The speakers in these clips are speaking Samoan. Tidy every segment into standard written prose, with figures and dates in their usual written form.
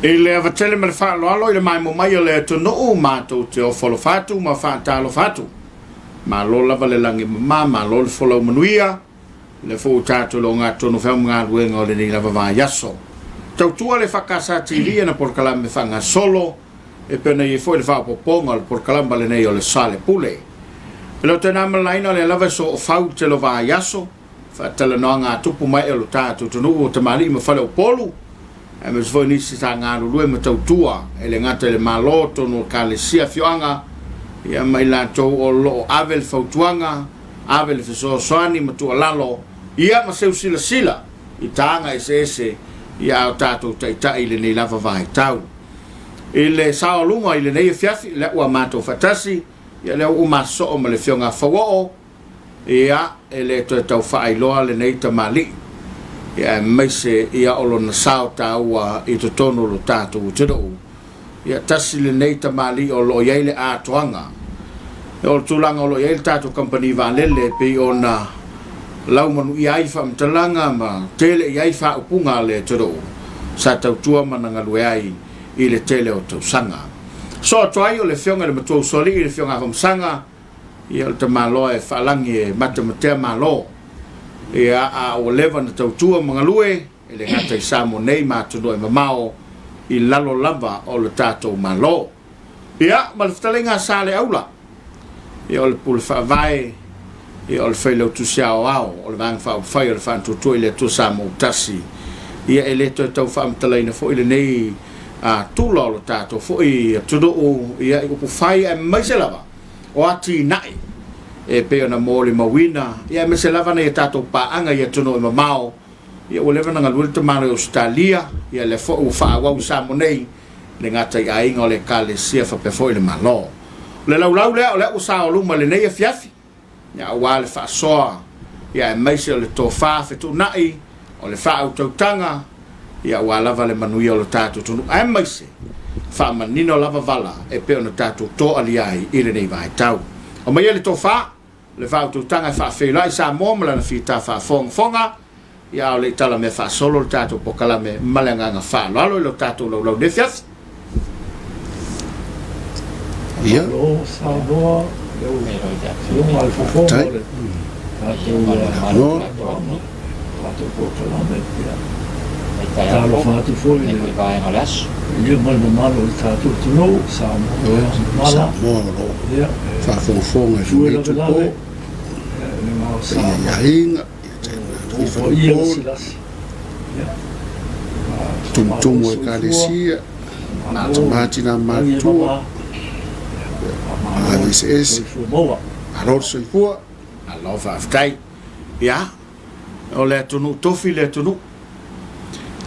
I le ava tele ma le faaaloalo i le maemo mai o le atunuu, matou te ofo alofa atu ma faatalofa atu. Malo lava le lagi e mama, malo le folau manuia, o lea foi ua tatou i le ogatotonu o feau ma galuega o lenei lava vaiaso. Tautua le EFKS TV i ana polokalame faagasolo, e pei ona i ai foi le faaopoopoga o le polokalama lenei o le Soalepule. E le o toe na ma le laina o lea lava e soofau i le tele o vaiaso, faatalanoaga a tupu ma ee o lo tatou atunuu o tamalii ma faleupolu, aemaise foi nisi sa galulue ma tautua e le gata i le Malo, totonu o Ekalesia, afioaga, ia ma i latou o lo o ave le fautuaga, ave le fesoasoani ma tuualalo, ia ma seu silasila i taga eseese ia a o tatou taitai i lenei lava vaitau. I le saoaluga i lenei afiafi, lea ua matou faatasi, ia lea ua uma soo ma le Afioga a Fauoo, Ia, e le toe tau faailoa lenei tamalii, ia aemaise ia o lona sao taua i totonu o lo tatou atunuu. Ia, tasi lenei tamalii o lo o i ai le atoaga. O le tulaga o lo o i ai le tatou kamupani vaalele e pei ona laumanuia ai faamatalaga ma tele i ai faaupuga a le atunuu sa tautua ma na galue ai i le tele o tausaga. Soo atu ai o le Afioga i le Matua Usoalii, le Afioga Afamasaga, Ia o le tamaloa e faalagi e matematea Malo. Ia a ua leva na tautua ma galue, e le gata i Samoa nei ma atunuu e mamao i lalo lava o le tatou Malo. Ia ma le fetalaiga a Saleaula, ia o le Pule Faavae, ia o le Failautusi Aoao o le Vaega Faaupufai o le Faantuatua i le Atua Samoa ua Tasi. Ia e le toe tau faamatalaina foi lenei tula o lo tatou foi atunuu ia i upufai aemaise lava o atinae e pei ona molimauina, ia aemaise lava nai a tatou paaga i atunuu e mamao, ia ua leva ona galue le tamaloa i Ausetalia, ia lea foi ua faaauau i Samoa nei, le gata i aiga o le Ekalesia faapea foi le Malo. O le laulau lea o lea ua saoluma i lenei afiafi, ia aua le faasoa, ia aemaise o le tofa fetuunai, o le faautautaga, ia aua lava le manuia o lo tatou atunuu, aemaise faamanino lava vala e pei ona tatou toalia ai i lenei vaitau. Aumaia le tofa, le faautautaga e faafeiloai Samoa ma lana fita faafogafoga, ia a o le i tala mea faasolo le tatou pokalame ma le agaga faaaloalo i lo tatou laulau nei afiafi. Ia. Malo saunoa lau Afioga i le fofoga o le tatou tatou polokalame. Ia, talofa atu foi i le paia ma le mamalu o le tatou atunuu, Samoa mamala. Samoa o lo o Ia, faafogafoga i fue lenei itupo, lavelave, ia, le paia i Samoa. aiga, ia tainane faleupolu, tumutumu o Ekalesia, tama tina matutua, vaega eseese. Malo le soifua. Malo faafetai. Ia, o le atunuu tofi le atunuu.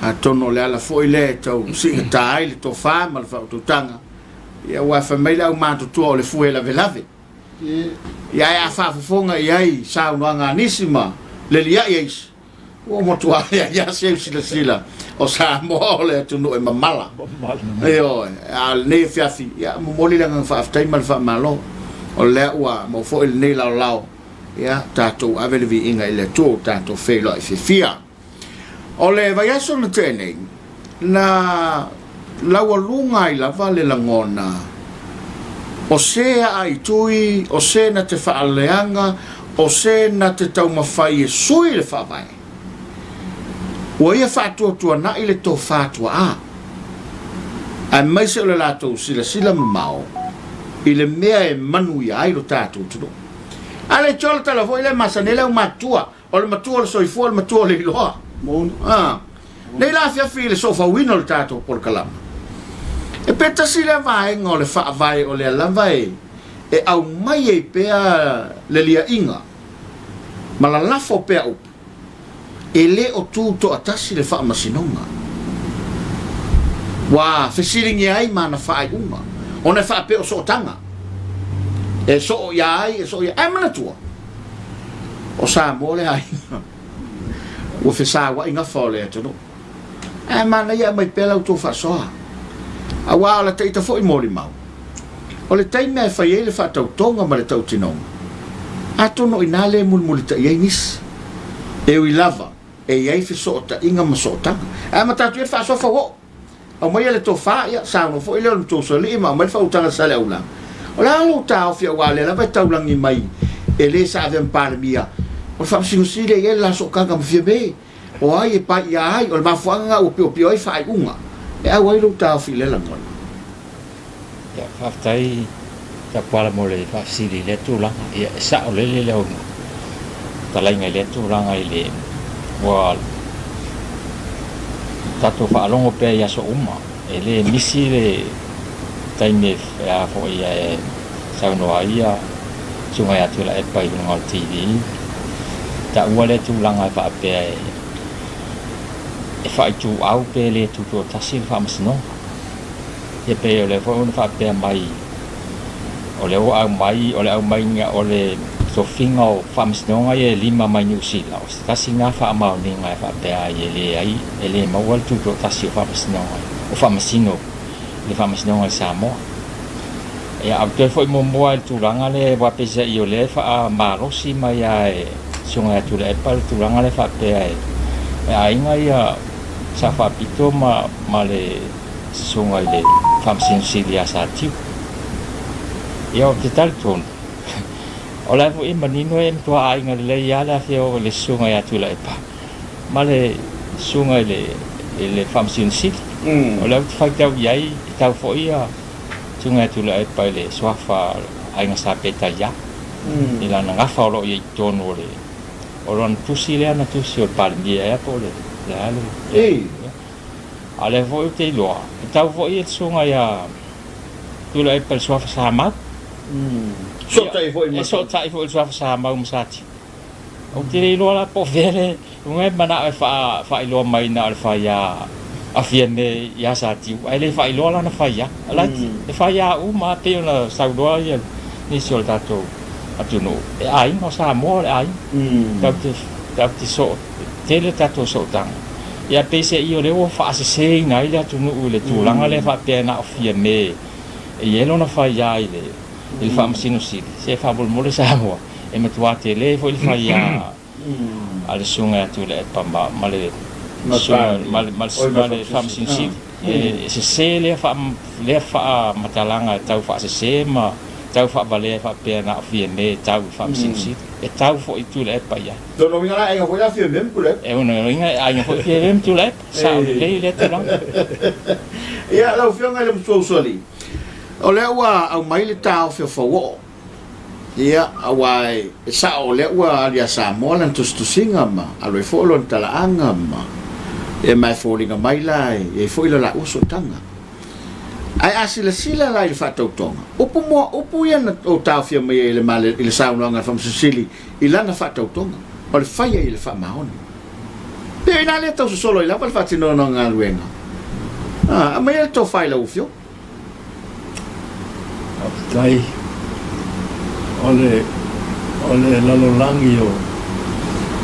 Atonu o le ala foi lea e tau siigata ai le tofa ma le faautautaga, ia aua fai mai le aumatutua o le fue lavelave. Ia ae a faafofoga i ai saunoaga a nisi ma lelia'i a isi, ua matua leai lava seu silasila o Samoa o le atunuu e mamala. Ioe, a o lenei afiafi, ia momoli le agaga faafetai ma le faamalo, o lea ua maua foi lenei laolao, ia tatou ave le viiga i le Atua ua tatou feiloai fiafia. O le vaiaso na tea nei, na laualuga ai lava le lagona o se aa i tui, o se na te faaleaga, o se na te taumafai e sui le faavae. Ua ia faatuatuanai le tofa tuaa, aemaise o le latou silasila mamao i le mea e manuia ai lo tatou atunuu. A le iloa le tala foi lea e masani ai le aumatutua, O le matua o le soifua, o le matua o le iloa. Moni. Ah. Nei la afiafi i le soofauina o le tatou polokalama. E pe tasi lea vaega o le faavae o lea lava e, e aumai ai pea le liaʻiga ma lalafo pea upu, e le o tu toatasi le faamasinoga. Ua fesiligia ai ma ana faaiuga, ona e faapea o sootaga. E soo ia ai, e soo ia ai. Ae manatua, O Samoa le aiga ua fesauai gafa o le atunuu. Ae manaia aumai pea la outou faasoa. Aua o la taita foi molimau, o le taimi e fai ai le faatautoga ma le tautinoga, atonu o ina lea e mulimulitai ai nisi. E ui lava e i ai fesootaiga ma sootaga. Ae matatu ia le faasoa fauoo. Aumaia le tofa, ia, saunoa foi lea o le Matuausoalii ma aumai le faautaga a Saleaula. O le a lou taofi aua o lea lava e taulagi mai e le sa avea ma Palemia, o le Faamasino Sili e i ai le la sootaga ma Fiame, o ai e pai ia ai, o le mafuaaga lena ua piopio ai faaiuga. E au ai lou taofi i lea lagona? Ia, faafetai Tapuala mo le faafesili i lea tulaga. Ia, e sao lele lau talaiga i lea tulaga i le ua tatou faalogo pea i aso uma, e le misi le taimi e a foi e saunoa ai ia Susuga ia Tuilaepa i luga o le TV, taua lea tulaga e faapea e faaituau pe le tutoatasi le Faamasinoga. Ia pei o lea foi ua faapea mai o lea ua aumai o le aumaiga o le tofiga o faamasinoga ia e lima mai Niu Sila, o se tasi lena faamaoniga e faapea ai e leai e le maua le tutoatasi o faamasinoga o faamasino i le faamasinoga i Samoa. Ia a ou toe foi muamua i le tulaga lea aua peiseai o lea e faamalosi mai lava e Susuga ia Tuilaepa le tulaga lea faapea e aiga ia Sao Faapito ma le Susuga i le Faamasino Sili ia Satiu. Ia ou te talitonu, o la e foi e manino e matua aiga lelei lava le afioga i le Susuga ia Tuilaepa ma le Susuga i le, i le Faamasino Sili. O lea ou te faitau i ai, e tau foi ia Susuga ia Tuilaepa i le suafa o le Aiga Sa Petaia, i lana gafa o lo o i ai i totonu o le, o lana tusi lea na tusi o le Palemia ea po o le, le a le, A o lea foi ou te iloa, e tau foi le susuga ia Tuilaepa i le suafa Samau. Sootai foi ma. E sootai foi i le suafa Samau ma Satiu. Ou te le iloa la po o fea le uiga e manao e faailoa mai na o le faia a Fiame ia Satiu, ae le faailoa lana faia. E faia uma lava pei ona saunoa nisi o le tatou atunuu, e aiga, o Samoa o le aiga. Tatou te soo tele tatou sootaga. Ia peiseai o lea ua faaseseina ai le atunuu i le tulaga lea faapea na o Fiame e i ai lona faia i le i le Faamasino Sili, se faamolemole Samoa, e matua tele foi le faia a le Susuga ia Tuilaepa ma ma le Susuga ma le ma le Faamasino Sili. E sese lea faa lea faamatalaga e tau faasese ma tau faavalea e faapea na o Fiame e tau i le Faamasino Sili. E tau foi Tuilaepa i ai. Lona uiga la e aiga foi la Fiame ma Tuilaepa. E lona uiga e aiga foi Fiame ma Tuilaepa. Sao lelei lea tulaga. Ia, lau Afioga i le Matua Usoalii, o lea ua aumai le taofi o Fauoo, ia, aua e sao o lea ua alu ia Samoa lana tusitusiga ma alu ai foi lona talaaga ma, ia ma e foliga mai la e i ai foi le laua sootaga. Ae a silasila la i le faatautoga, upu moa upu ia na ou taofia mai ai i le male, i le saunoaga a le Faamasino Sili i lana faatautoga, o le fai ai i le faamaoni. Pei o ina lea tau sosolo ai lava le faatinoina o galuega. A, aumaia le tofa i lau Afioga. Faafetai. O le, o le lalolagi o,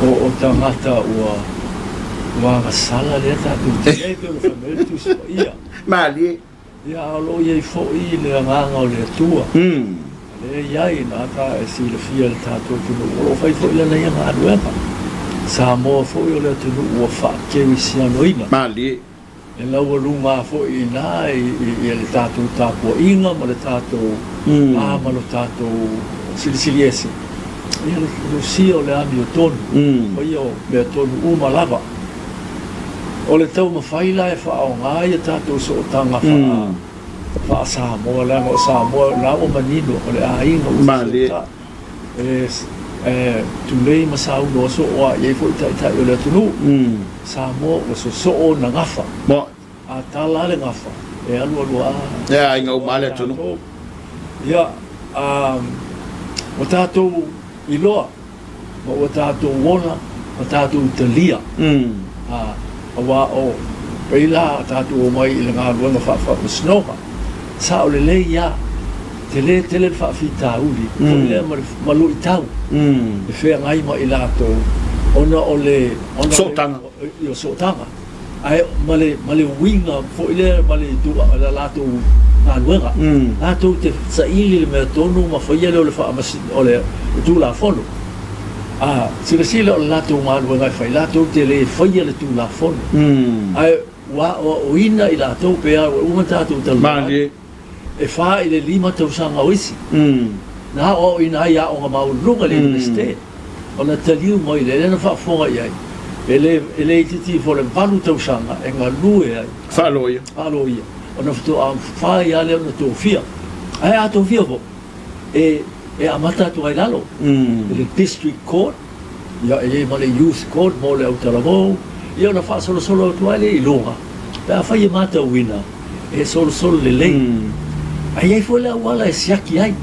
o, o tagata ua, ua agasala lea tatou te i ai, pei ona fai mai ai le Tusi Paia. Malie. Ia, a o lo o i ai foi le Agaga o le Atua, o lea e i ai, na ta e silafia e le tatou atunuu, o lo o fai foi lana ia galuega. Samoa foi o le atunuu ua faakerisianoina. Malie. E laualuga foi i ina i le tatou tapuaiga ma le tatou pa ma lo tatou silisili ese, ia le lusia o le amiotonu, faia o mea tonu uma lava. O le taumafai la e faaaoga ia tatou sootaga faa-Samoa, leaga o Samoa o la ua manino o le aiga ua sootaa, e tulei ma saunoa soo lava i ai foi taitai o le atunuu. Samoa ua sosoo ona gafa. A tala le gafa, e alualu lava e aiga uma le atunuu. Ia, ua tatou iloa ma ua tatou ola ma tatou talia, aua o pei la tatou omai i le galuega faafaamasinoga, sao lelei lava, tele tele le faafitauli foi lea ma luitau e feagai ma i latou ona o le sootaga. Sootaga. Ae ma le, ma le uiga foi lea ma le itu, la latou galuega. Latou te saili le mea tonu ma faia lea o le faamasino, o le Tulafono. A silasila o le latou galuega e fai, latou te le faia le Tulafono. Ae Ua aoaoina i latou pe a ua uma ona tatou talanoa atu, e fa i le lima tausaga o isi na aoaoina ai i aoga maualuluga i le Iunivesite, ona taliu mai lea, lea na faafofoga i ai, e le, e le itiiti ifo le valu tausaga e galue ai Faaloia. faaloia, ona faatoa mafai lava lea ona tofia. Ae a tofia foi, e, e amata atu ai i lalo, i le District Court, Ia, e i ai ma le Youth Court mo le autalavou, ia ona faasolosolo atu ai lea i luga, pe afai e matauina, e solosolo lelei. Ae i ai foi le auala e siaki ai.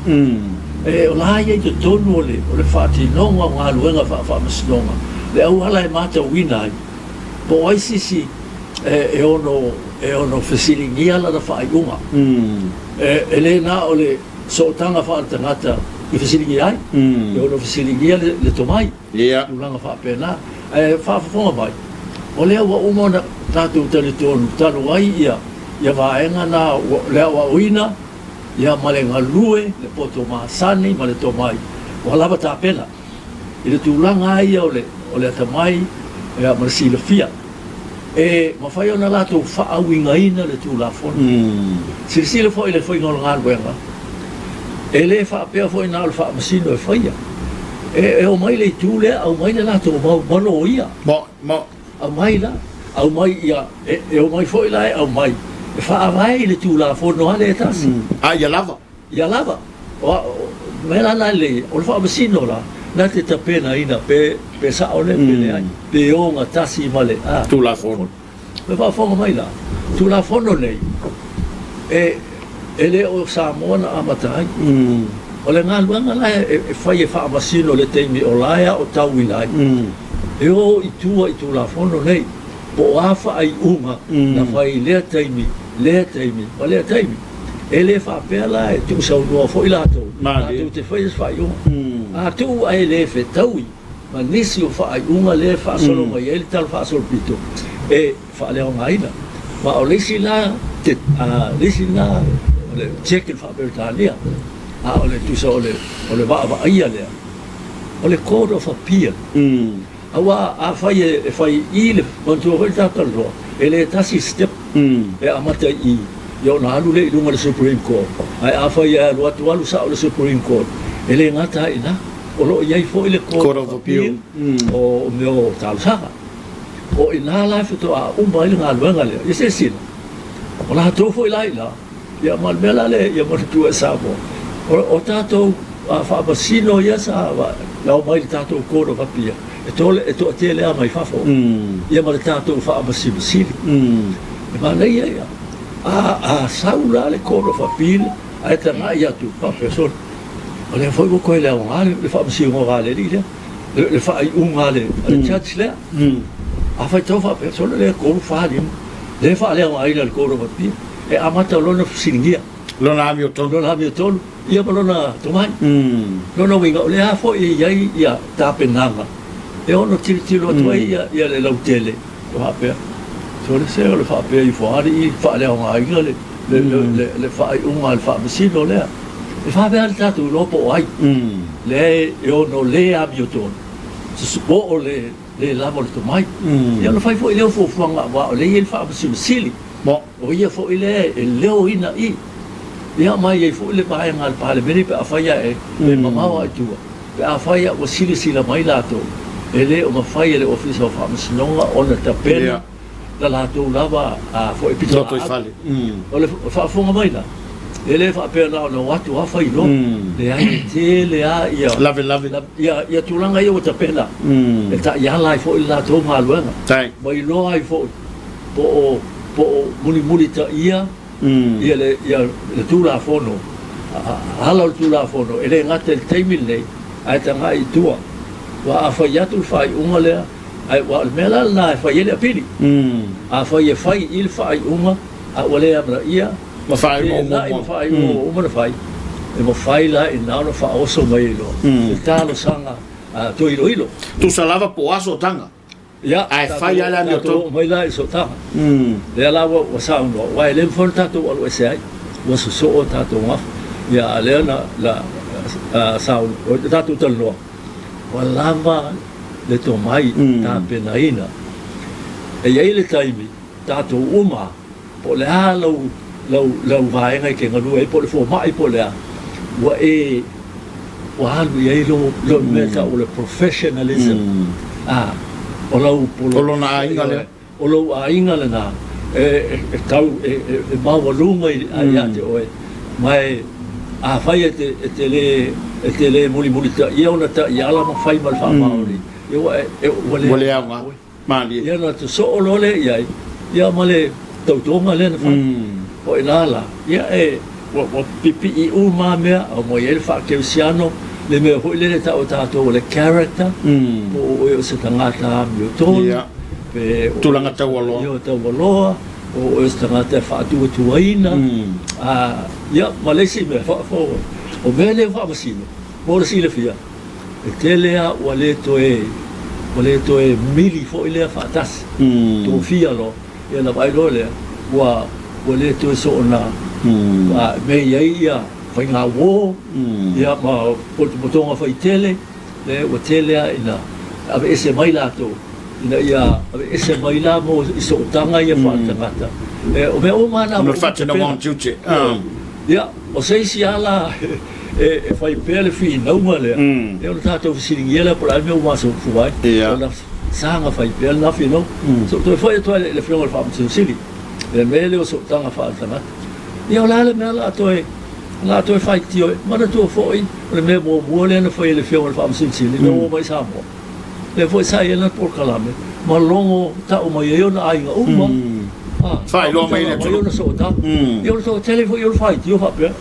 E, o la e i ai i totonu o le, o le faatinoga o galuega faa-faamasinoga, le auala e matauina ai, po o ai se isi e, e ono, e ono fesiligia lana faaiuga. E, e le na o le sootaga faaletagata i fesiligia ai, e ono fesiligia le tomai, tulaga faapena. Ae faafofoga mai, o lea ua uma ona tatou talitonu talu ai ia vaega na, le aoaoina ma le galue, le poto masani ma le tomai, ua lava tapena i le tulaga lava ia o le atamai ma le silafia. E mafai ona latou faauigaina le Tulafono. Silasila foi i le faiga o le galuega, e le faapea foi na o le Faamasino e faia. E omai le itu lea, aumai le latou mau ma loia. Aumai la, aumai ia, e omai foi la e aumai e faavae i le Tulafono lava lea e tasi. A ia lava. Ia lava. O a mea la na lelei, o le faamasino la, na te tapenaina pe, pe sao lea pe leai, pe ogatasi ma le, a. Tulafono. Le faafofoga mai la, Tulafono nei, e, e le o Samoa na amata ai. O le galuega la e, e fai e faamasino i le taimi o la e aotauina ai, e o i tua i Tulafono nei, po o a faaiuga na fai i lea taimi, lea taimi ma lea taimi. E le faapea la e tuusaunoa foi latou, latou te faia se faaiuga. A tuu ae le fetaui ma nisi o faaiuga lea e faasolo mai ai le tala faasolopito, e faaleaogaina. Ma o le isi la, le isi lena o le check i le faa-Peretania, a o le tusa o le, o le vaavaaia lea, o le Court of Appeal. Aua afai e fai i le, manatua foi le tatou talanoa, e le tasi step e amata i i, ia ona alu lea i luga i le Supreme Court. Ae afai e alu atu alu sao i le Supreme Court, e le gata ai i ina, o lo o i ai foi le Court of Appeal o mea o talosaga. O i ina la faatoa uma ai le galuega lea. Ia silasila, o latou foi la i ina, Ia ma le mea la lea ia manatua e Samoa, o tatou faamasino ia sa omai i le tatou Court of Appeal, e toatele lava mai fafo, ia ma le tatou Faamasino Sili. E manaia ia, a sau la le Court of Appeal ae tagai atu faapea, sole, o lea foi ua toe le aoga le Faamasinoga a le alii lea, le faaiuga a le Judge lea. A faitau faapea, sole lea e 3, 4, 5, lea e faaleaogaina e le Court of Appeal. E amata lona fesiligia. Lona amiotonu. Lona amiotonu, ia ma lona tomai. Lona uiga, o lea foi e i ai ia tapenaga e ono tilotilo atu ai ia le lautele e faapea, sole se o le faapea ifo lava alii faaleaogaina le le faaiuga a le faamasino lea. E faapea le tatou iloa po o ai lea e ono le amiotonu, po o le le lava o le tomai. Ia ona fai foi lea o fuafuaga aua o lea e i ai le Faamasino Sili. O ia foi lea e leoina i. Ia ma e i ai foi le vaega a le Palemene pe afai ae e mamao lava i tua, pe afai ae ua silasila mai latou, e le o mafai e le Ofisa o Faamasinoga ona tapena la latou lava foi pitolaau. O le faafofoga mai la, e le faapea na ona o atu lava fai loa, leai e tele lava ia Lavelave. ia tulaga ia ua tapena e taiala ai foi le latou galuega ma iloa ai foi po o po o mulimulitaia ia le ia le Tulafono, ala o le Tulafono, e le gata i le taimi lenei, ae tagai i tua. Aua a fai atu le faaiuga lea, ae aua o le mea la lena e fai ai le apili. Afai e fai i le faaiuga a ua le amanaia ma faaiuga ua uma, ma faaiuga ua uma ona fai, e mafai la i ina ona faaoso mai ai loa le talosaga toe iloilo. Tusa lava po o a sootaga. Ia, Ae fai lava le amiotonu. Tatou oo mai la i sootaga. Lea la ua saunoa, aua e le mafai ona tatou alu ese ai, ua sosoo a tatou gafa. Ia, a o lea na saunoa, tatou talanoa, ua lava le tomai tapenaina. E i ai le taimi. tatou uma po o le a lau, lau, lau vaega e te galue ai, po o le fomai po o le a, ua e, ua alu i ai lou, lou mea e tau o le professionalism, a, o lau O lona aiga lea. O lou aiga lena e, e tau, e, e, e maualuga i, ia te oe, ma e, afai e te, e te lē, e te lē mulimulitaia ona taiala ma fai ma le faamaoni, ia ua e, e, ua le Ua le aoga. Malie. Ia ona sosoo loa lea i ai, ia ma le tautoga lea na fai. O i ina la, ia e, ua, ua pipii uma lava mea, aumai ai le faakerisiano, le mea foi lele e tau e tatou o le character, po o oe o se tagata amiotonu, Ia. pe o Tulaga taualoa. Ia, taualoa, po o oe o se tagata e faatuatuaina, a, ia, ma le isi mea, o mea nei o faamasino, mo le silafia, E tele a ua le toe ua le toe mili foi lea faatasi tofia loa ia ona vaai loa lea ua ua le toe soona mei ai ia faiga uo ia ma potopotoga faitele le ua tele a ina aveese mai latou ina ia aveese mai la mo i sootaga ia faaletagata o mea uma na ua faatinoga o tiute. Ia, o se isi ala e fai pea le finauga lea, ia ona tatou fesiligia lea po o le a le mea ua masoufua ai, ona saga fai pea lena finauga. Se i toe foi atu ai i le Afioga i le Faamasino Sili, i le mea lea o sootaga faaletagata. Ia o le a le mea o le a toe, o le a toe faitio ai? Manatua foi, o le mea muamua lea na fai e le Afioga i le Faamasino Sili ina ua oo mai i Samoa, Lea foi sa i ai lana polokalame ma logo tau mai ai ona aiga uma. Faailoa mai i le atunuu. Ona sootaga. Ia o le toatele foi o le faitio faapea,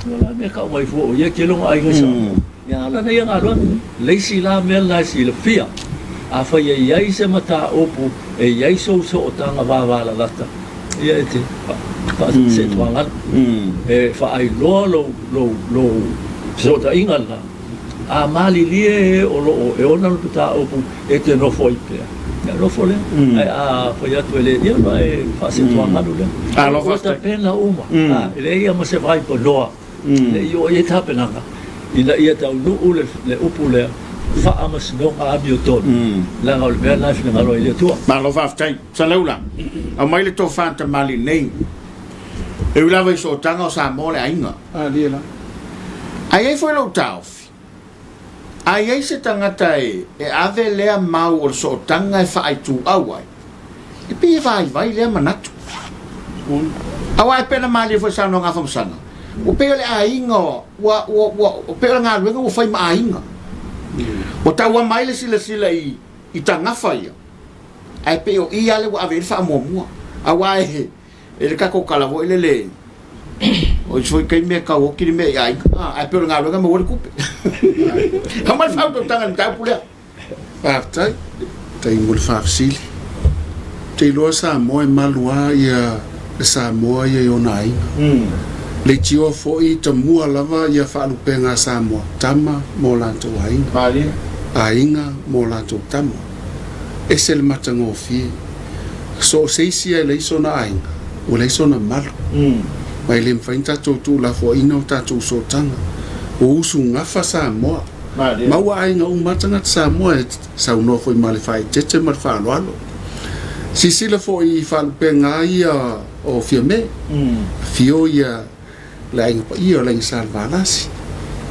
o le a le mea e tau mai fua o ia e tele ona aiga i Samoa. Ia a o lana ia galuega. Le isi la mea lena e silafia, afai e i ai se mataupu e i ai sou sootaga vavalalata, ia e te faasetuagalu, e faailoa lou fesootaiga lena. A malilie e o lo o e ona le mataupu e te nofo ai pea, ia nofo lea. Ae a fai atu e le, ia ona e faasetuagalu lea. Ua tapena uma, e leai lava ma se vaipanoa e le i oo i ai tapenaga ina ia taunuu le upu lea, faamasinoga amiotonu, leaga o le mea lena e finagalo ai le Atua. Malo faafetai. Saleula, aumai le tofa tamalii nei. E ui lava i sootaga o Samoa le aiga. Ae i ai foi lou taofi, a i ai se tagata e ave lea mau o le sootaga e faaituau ai, e pei e vaivai lea manatu. Aua e pei ona malie foi i saunoaga a Famasaga, ua pei o le aiga, ua, ua, ua, pei o le galuega ua fai ma aiga. Ua tauama ai le silasila i, i tagafa ia, ae pei o i lava lea ua ave i ai le faamuamua. Aua e, E le tatou tala foi lele, o isi foi taimi e tau oti le mea i aiga, ae pei o le galuega e maua ai le tupe. Aumai le faautautaga i le mataupu lea. Faafetai. Faafetai mo le faafesili. Ou te iloa Samoa e malu lava ia le Samoa ia i ona aiga. Leitioa foi tamua lava ia faalupega a Samoa, tama ma o latou aiga, aiga ma o latou tama. Ese le matagofie. So o se isi e leai sona aiga, ua leai sona malu. Ma e le mafai ona tatou tuulafoaiina o tatou sootaga. Ua usugafa Samoa. Ma ua aiga uma lava tagata Samoa e saunoa foi ma le faaeteete ma le faaaloalo. Silasila foi i faalupega ia o Fiame. Afio ia le Aiga Paia o le Aiga Salevalasi.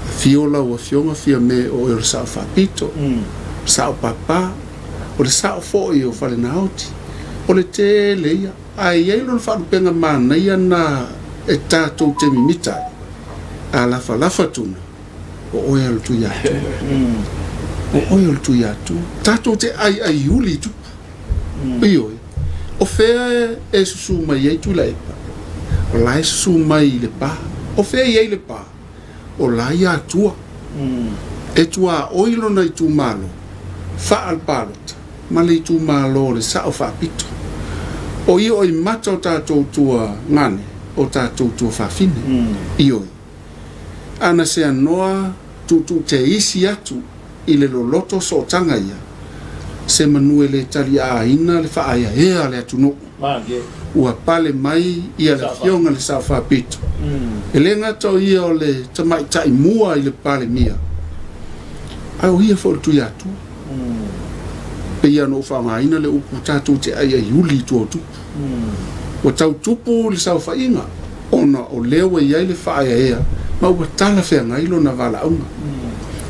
Afio lau Afioga Fiame o oe o le Sao Faapito, Sao Papa, o le Sao foi o Falenaoti. O le tele ia, ae i ai lona faalupega manaia na e tatou te mimita ai, a lafalafa tuna, o oe o le Tuiatua. O oe o le Tuiatua. Tatou te aiaiuli i tupu. Ioe. O fea e susu mai ai Tuilaepa? O la e susu mai i Lepa. O fea e i ai Lepa? O la i Atua. E tuaoi lona itumalo faa-palota ma le itumalo o le Sao Faapito. O ia oi mata o tatou tua gane, o tatou tua fafine. Ioe. Ana seanoa tuutuuteisi atu i le loloto sootaga ia, se manu e le taliaaina le faaeaea a le atunuu. Ua pale mai ia le Afioga i le Sao Faapito, e le gata o ia o le tamaitai mua i le Palemia, ae o ia foi o le Tuiatua. Pei lava ona ou faaaogaina le upu tatou te aiaiuli i tua o tupu. Ua tau tupu le saofaiga ona o lea ua i ai le faaeaea ma ua talafeagai lona valaauga.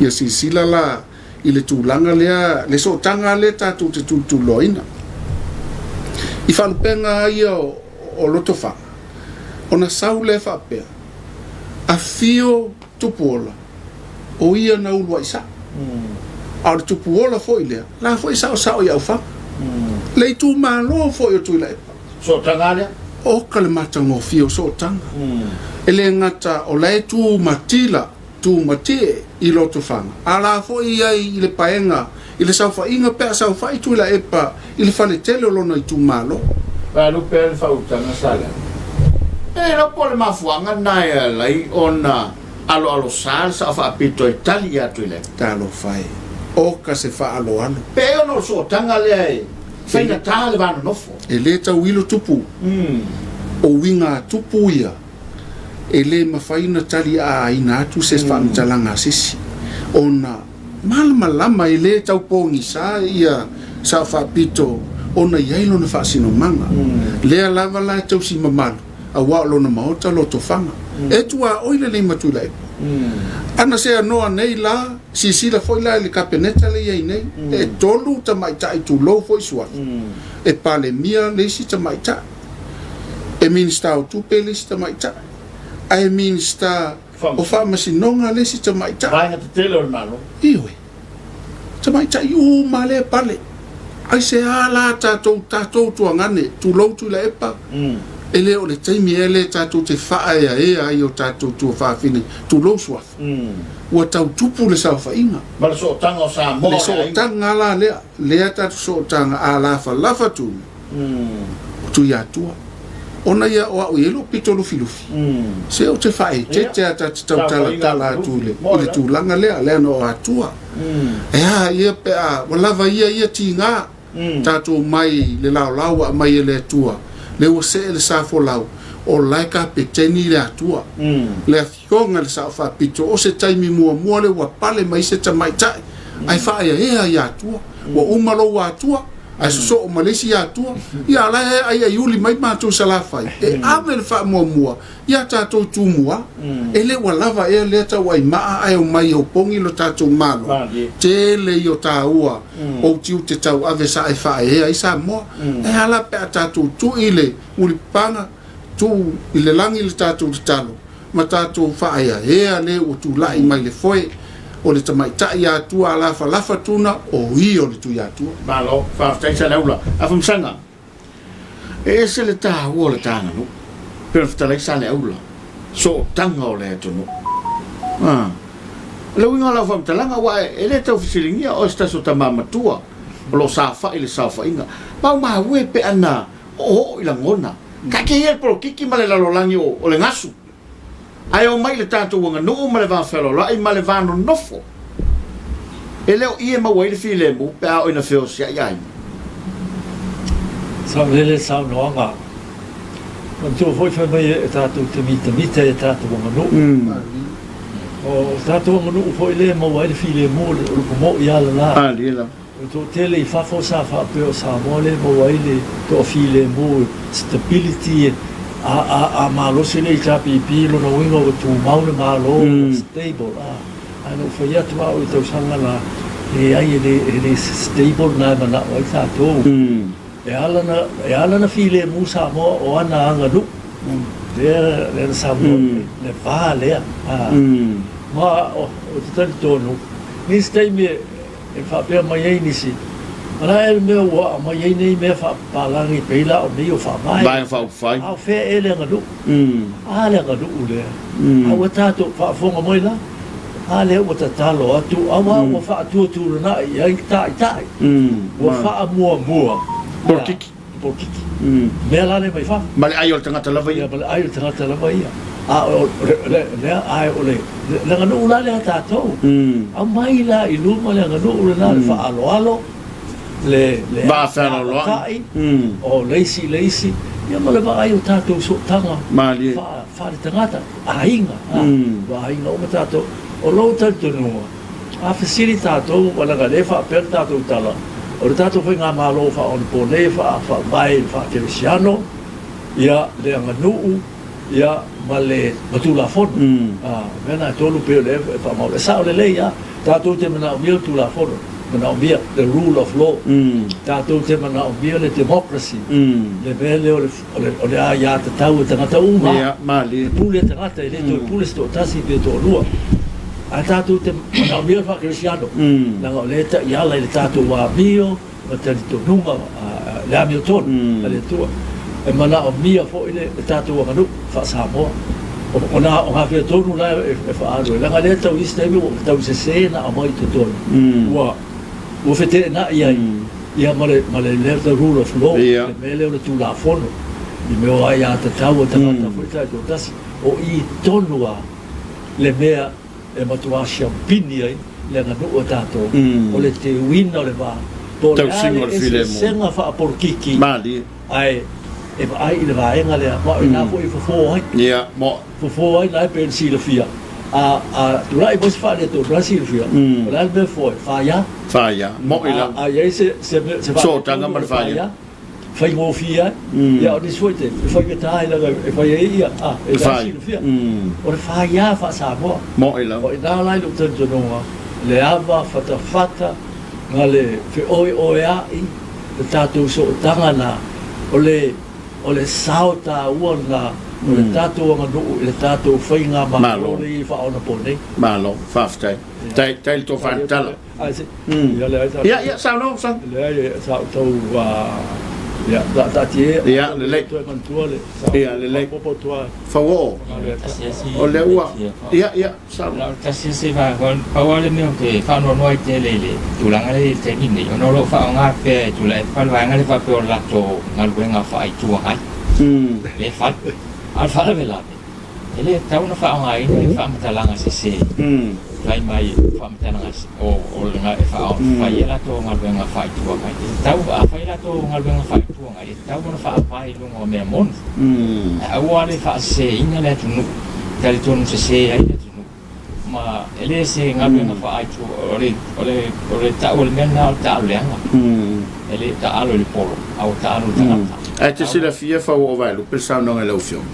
Ia silasila la i le tulaga lea, le sootaga lea tatou te tulituliloaina. I faalupega lava ia o Lotofaga, ona sau lea faapea, Afio Tupuola, o ia na uluai sao. A o le Tupuola foi lea, la foi e saosao i Aufaga. Le itumalo foi o Tuilaepa. Sootaga lea. Oka le matagofie o sootaga. E le gata o la e tu matila tu matie i Lotofaga, a la foi i ai i le paega i le saofaiga pe a saofai Tuilaepa i le fale tele o lona itumalo. Alu pea le faautaga Saleaula. E iloa po o le mafuaaga lena e ala ai ona aloalosa le sao faapito e tali ia Tuilaepa. Talofa e, oka se faaaloalo. Pe ai ona o le sootaga lea e faigata le va nonofo. E le tauilo tupu, o uiga a tupu ia. E le mafai ona taliaaina atu se faamatalaga a se isi, ona malamalama e le tau pogisa ia Sao Faapito ona i ai lona faasinomaga. Lea lava la e tausi mamalu, aua o lona maota lotofaga. E tuaoi lenei ma Tuilaepa. Ana seanoa nei la, silasila foi la i le Kapeneta lea i ai nei, e tolu tamaitai tulou foi suafa, e Palemia le isi tamaitai. E Minisita o Tupe le isi tamaitai, ae Minisita o Faamasinoga le isi tamaitai. Vaega tetele o le Malo. Ioe. Tamaitai uma lea e pale. Aisea la tatou, tatou tuagane, tulou Tuilaepa, e le o le taimi ea lea tatou te faaeaea ai o tatou tuafafine, tulou Suafa. Ua tau tupu le saofaiga. Ma le sootaga o Samoa i aiga. Le sootaga la lea, lea tatou sootaga a lafalafa tunu. O Tuiatua. Ona ia o au e i ai lou pito lufilufi, se ou te faaeteete a ta te tautalatala atu i le tulaga lea, leaga o Atua. E a ia pe a ua lava ia ia tiga, tatou mai le laolao ua aumai e le Atua, lea ua see le sa folau, o la e kapeteni le Atua. Le Afioga i le Sao Faapito, o se taimi muamua lea ua pale mai se tamaitai ae faaeaea i Atua. Ua uma lou Atua, ae sosoo ma le isi Atua, ia a la e aiaiuli mai matou i Salafai e ave le faamuamua ia tatou Tumua. E le ua lava ea lea tauaimaa ae omai e opogi lo tatou Malo? Tele ia o taua ou tiute tauave sa e faaeaea ai Samoa. E a la pe a tatou tui le mulipapaga, tuu i le lagi le tatou tatalo, ma tatou faaeaea le ua tulai mai le foe o le tamaitai Atua alafalafa tuna o ia o le Tuiatua. Malo, faafetai Saleaula. Afamasaga, e ese le taua o le ta aganuu, pei ona fetalai Saleaula, sootaga o le atunuu. A, o le uiga o lau faamatalaga, aua e le tau fesiligia oe se tasi o tama matua o lo o saofai i le saofaiga, maumau e pe ana oooo i lagona. Taatia ia le polokiki ma le lalolagi o le gasu, ae omai i le tatou aganuu ma le va fealoaloai ma le va nonofo. E le o i e maua ai le filemu pe a oo ina feosia'i aiga. Saolele le saunoaga. Manatua foi fai mai e tatou te mitamita i a tatou aganuu. O tatou aganuu foi lea e maua ai le filemu o le upu mo'i lava lena. O le toatele i fafo sa faapea o Samoa lea e maua ai le toafilemu, stability, a, a, a malosi le HRPP lona uiga ua tumau le Malo, ua stable, a. Ae na ou fai atu au i tausaga la, leai e le, e le stable lena e manao ai tatou. E ala na, e ala na filemu Samoa o ana aganuu, lea, lea na saunoa ai, le va lea, a. Ma ou te talitonu, nisi taimi e, E faapea mai ai nisi, O le a ea le mea ua aumai ai nei mea faapapalagi e pei la o nei o faavae? Vaega Faaupufai. A o fea ea le aganuu? A le aganuu lea? A ua tatou faafofoga mai la? A lea ua tatalo atu, aua ua faatuatulanai i ai taitai, ua faamuamua Polokiki. Polokiki. Mea la lea mai fafo. Ma le ai o le tagata lava ia. Ia, ma le ai o le tagata lava ia. A o le, lea, ae o le, le aganuu la lea a tatou. Aumai la i luma le aganuu lena, le faaaloalo, le, le Vaafealoaloai. O le isi i le isi, ia ma le vaai o tatou sootaga Malie. faaletagata, aiga, ua aiga uma tatou. O lou talitonuga, A fesili tatou, ua leaga le faapea le tatou tala, O le tatou Faigamalo faaonaponei e faavae i le faakerisiano, ia, le aganuu, ia, ma le ma Tulafono. A, o mea na e tolu pei o lea e faamau. E sao lelei lava, tatou te manaomia le Tulafono, manaomia the rule of law, tatou te manaomia le democracy, le mea lea o le O le aiatatau a tagata uma, e pule tagata, e le toe pule se toatasi pe toalua. Ae tatou te manaomia le faakerisiano, leaga o lea e taiala i le tatou amio ma talitonuga, le amiotonu a le Atua. E manaomia foi le tatou aganuu faa-Samoa. O gafea tonu la e faaalu ai, leaga o lea tau i isi taimi ua tau sese ona aumai i totonu, ua feteenai ai. Ia ma le, ma le lea the rule of law, le mea lea o le Tulafono, i mea o aiatatau a tagata foi taitoatasi, o i tonu lava le mea e matua siampini ai le aganuu a tatou, o le teuina o le va, po o le a le eseesega faapolokiki, ae e vaai i le vaega lea, ma o i ina foi e fofo ai. Fofo ai la e pei ona silafia, a, a tulai mai se faaletonu, la e silafia, o le a le mea e fofo ai? Faia. Faia, mo'i lava. A, a i ai se, se, se Sootaga ma le faia. Faigofie ai. Ia, o nisi foi taimi, e faigata ai leaga e fai ai ia, a, e la e silafia. O le faia faa-Samoa. Mo'i lava. O i ina la i lou talitonuga, le ava fatafata ma le feoeoea'i, le tatou sootaga na, o le, O le sao taua lena o le tatou aganuu i le tatou faigamalo lea e faaonaponei. Malo, faafetai. Tai, tai le tofa tala. Ia, ia, saunoa Masani. Leai, sa ou tau, ia, taatia ia. Ia, lelei. Toe manatua le. Ia, lelei. Fauoo. O lea ua, ia, ia. Na o le tasi lava se vaega, pau lava le mea ou te faanoanoa ai tele i le tulaga lea i le taimi lenei, ona o lo o faaaoga pea e Tuilaepa le vaega lea faapea o le latou galuega faa-Itu Agai lea e fai. A o le faalavelave, e le tatau ona faaaogaina le faamatalaga sese fai mai o faamatalaga o le e fai ai latou galuega faa-Itu Agai. E tatau, a fai latou galuega faa-Itu Agai, e tatau ona faavae i luga o mea moni. Ae aua le faaseseina le atunuu, talitonu sese ai le atunuu. Ma e le se galuega faaaitu, o le, o le, o le tau o le mea lena o le taalo leaga. E le taalo i le polo, a ua taalo i le tagata. Ae e te silafia Fauoo Vaelupe le saunoaga i lau Afioga,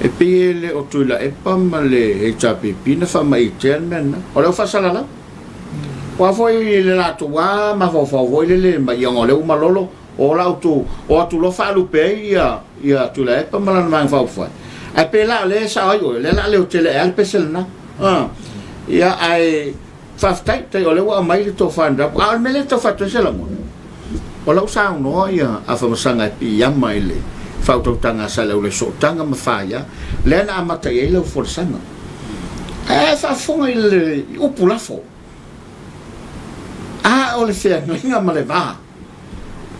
e pei e le o Tuilaepa ma le HRPP na faamaitea le mea lena. O lea ua faasalalau. Aua foi le latou lava mafaufau foi lele mai ona o lea ua malolo, O la outou o atu loa faalupe ai ia ia Tuilaepa ma lana Vaega Faaupufai. Ae pe la o lea e sao ai oe, o lea la leo tele ae le pese lena. Ah. Ia ae faafetai, tai o lea ua aumai le tofa ni rapu. A o le mea lea e tau fai atu ai se lagona. O lau saunoa ia Afamasaga e piiama i le faautautaga a Saleaula i sootaga ma faia, lea na amata i ai lau folasaga. Ae faafofoga i le upu lafo. A o le feagaiga ma le va.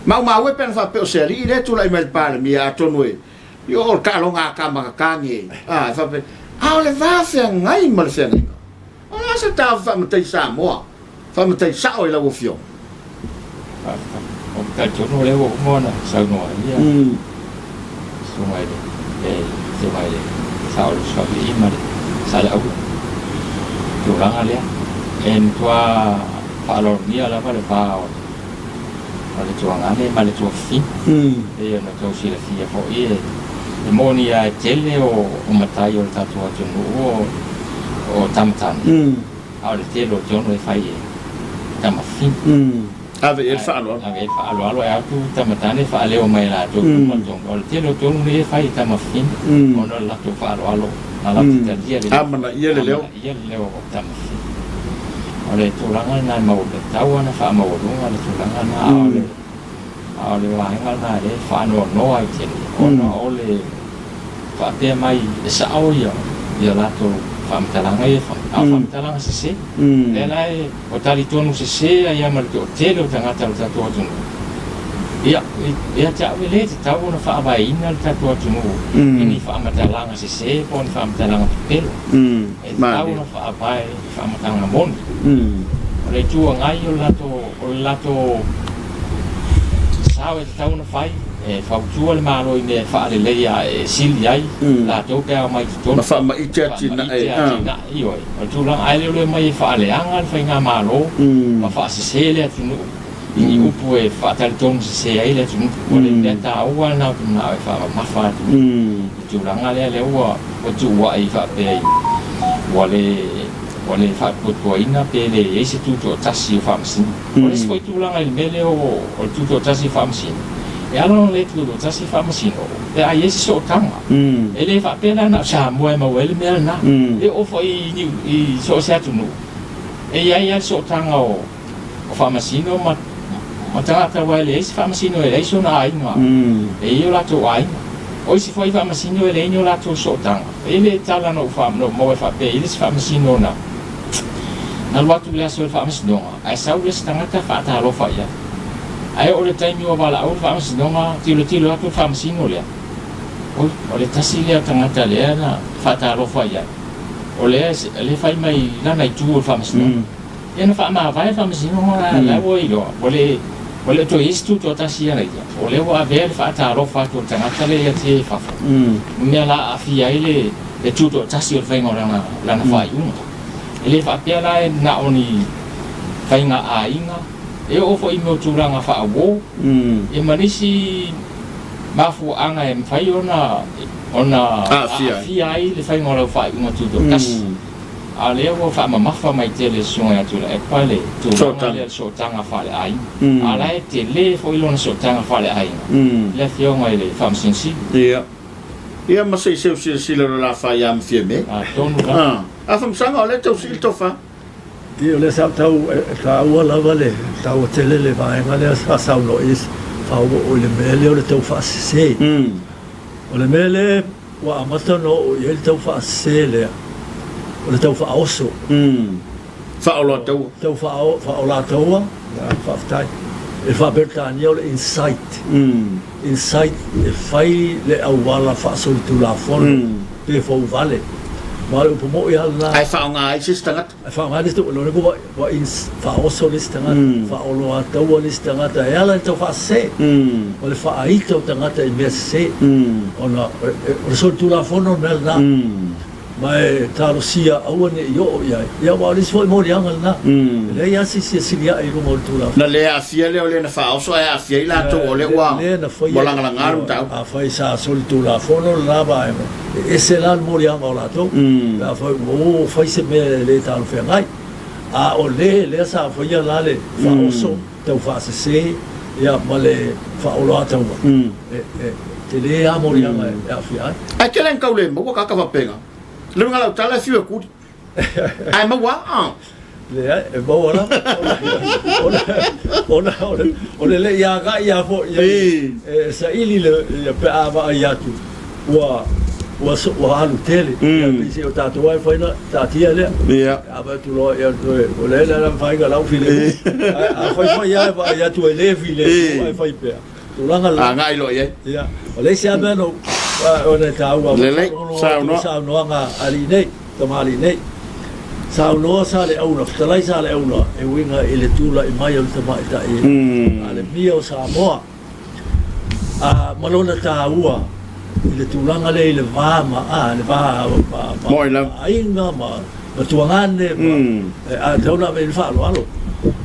Maumau e pe ana faapea o se alii lea e tulai mai i le Palemia, atonu e, i o le taaloga a Kamakakagi, a, e faapea, a o le va feagai ma le feagaiga. O le a se taofi faamatai Samoa, faamatai sao i lau Afioga? Faafetai. Ou te talitonu o lea ua uma ona saunoa ai ia Susuga i le, le Afioga i le Sao o le Suavilii ma le Saleaula. Tulaga lea, e matua faaaloalogia lava le va o o le tuagane ma le tuafafine. Pei ona outou silafia foi e moni lava e tele o matai o le tatou atunuu o tamatane, a o le tele o tonu e fai e tamafafine. Ave i ai le faaaloalo. Ave i ai le faaaloalo, ae atu tamatane faaleo mai e latou i luma tonu. O le tele o tonu nei e fai e tamafafine ona o le latou faaaloalo na latou talia le leo. Amanaia le leo. Amanaia le leo o tamafafine. O le tulaga lena e mau, e tatau ona faamaualuga le tulaga lena, a o le, a o le vaega lena lea e faanoanoa ai tele, ona o le faapea mai e sao ia, ia latou faamatalaga ia e fai, a o faamatalaga sese. Lea la e, ua talitonu sese ai lava ma le toatele o tagata o le tatou atunuu. Ia, ia te au e le tatau ona faavaeina le tatou atunuu i ni faamatalaga sese po o ni faamatalaga pepelo. E tatau ona faavae i faamatalaga moni. O le Itu Agai o le latou, o le latou sao e tatau ona fai, e fautua le Malo i mea e faaleleia e sili ai latou pe a omai i totonu. Ma faamaite atinae. Faamaite atinae, ioe. O le tulaga, ae le o le omai e faaleaga le faigamalo ma faasese le atunuu. i ni upu e faatalitonu sese ai le atunuu. O le mea taua lena ou te manao e faamamafa atu i le tulaga lea, lea ua tuuai faapea i ua le ua le faatuatuaina pe le i ai se tutoatasi o Faamasino. O le isi foi tulaga i le mea lea o le tutoatasi o Faamasino, e ala ona le tutoatasi Faamasino pe a i ai se sootaga. E le faapea la na o Samoa e maua ai le mea lena. E oo foi i so o se atunuu, e i ai lava le sootaga o Faamasino ma tagata aua e leai se Faamasino e leai sona aiga, e i ai o latou aiga. O isi foi Faamasino e leai ni o latou sootaga. E le tala na ou maua e faapea e i ai le isi Faamasino na alu atu i le aso i le Faamasinoga, ae sau le isi tagata faatalofa i ai. Ae oo i le taimi ua valaau le Faamasinoga, tilotilo atu le Faamasino lea, oi, o le tasi lea o tagata lea na faatalofa i ai, o lea e fai mai lana itu o le Faamasinoga. Ia na faamavae le Faamasinoga la ua iloa, ua le ua le o toe i ai se tutoatasi ia ia, o lea ua avea le faatalofa atu o le tagata lea ia te ia i fafo, ma mea la aafia ai le le tutoatasi o le faiga o lana lana faaiuga. E le faapea la e na o ni faiga aiga, e oo foi i mea o tulaga faauo, ia ma nisi mafuaaga e mafai ona ona aafia ai le faiga o lau faaiuga tutoatasi. A o lea ua faamamafa mai tele e le Susuga ia Tuilaepa le tulaga lea o le sootaga faaleaiga. A o la e tele foi lona sootaga faaleaiga i le Afioga i le Faamasino Sili. Ia. Ia ma se i seu silasila lo la fa ia ma Fiame. Atonu lava. A Faamasanga o lea tau sili tofa. Ia o lea sa ou tau e taua lava le taua tele le vaega lea sa saunoa i ai faaoo i le mea lea o le tau faasese. O le mea lea Ua amata ona oo i ai le tau faasese lea, o le tau faaoso. Faaoloataua. Tau faaolataua, faafetai. I le faa-Peretania o le incite. Incite e fai le auala faasolitulafono pe fouvale. Ma o le upu moni lava lena. Ae faaaoga ai se isi tagata. Ae faaaoga le isi tagata, lona uiga ua faaoso le isi tagata, faaoloataua le isi tagata e ala i le tau faasese. O le faaita o tagata i mea sese, ona o le solitulafono le mea lena, ma e talosia aua ne i oo i ai. Ia aua o le isi foi moliaga lena, e leai lava se isi e sili ae i luga o le Tulafono. Na le aafia lea o le na faaoso ae aafia ai latou o lea ua lagalaga le mataupu. Afai sa solitulafono lena vaega, E ese la le moliaga o latou, pe afai ua o fai se mea e le talafeagai. A o le lea sa faia la le faaoso tau faasese ia ma le faaoloataua, e tele lava moliaga e aafia ai. Ae tele ina tau le maua tagata faapena. Le uiga o lau tala e fiu e kuli. Ae maua a? Leai, e maua lava. Ona o le le i agai lava foi i ai e saili le, pe a vaai atu ua ua alu tele. Ia pei se o tatou lava e fai na taatia lea. A vaai atu loa, ia toe, o lea la mafai ona lau filemu. Ae a fai fai lava e vaai atu e le filemu ae fai pea. Tulaga la. Agai loa i ai. Ia, o le isi lava mea na ou, ona e taua, Lelei, saunoa. Saunoaga a alii nei, tamalii nei. Saunoa Saleaula, fetalai Saleaula e uiga i le tulai mai o le tamaitai Palemia o Samoa, a, ma lona taua i le tulaga lea i le va ma, a, le va ma, ma, ma aiga ma, ma tuagane ma, a tatau ona ave i ai le faaaloalo.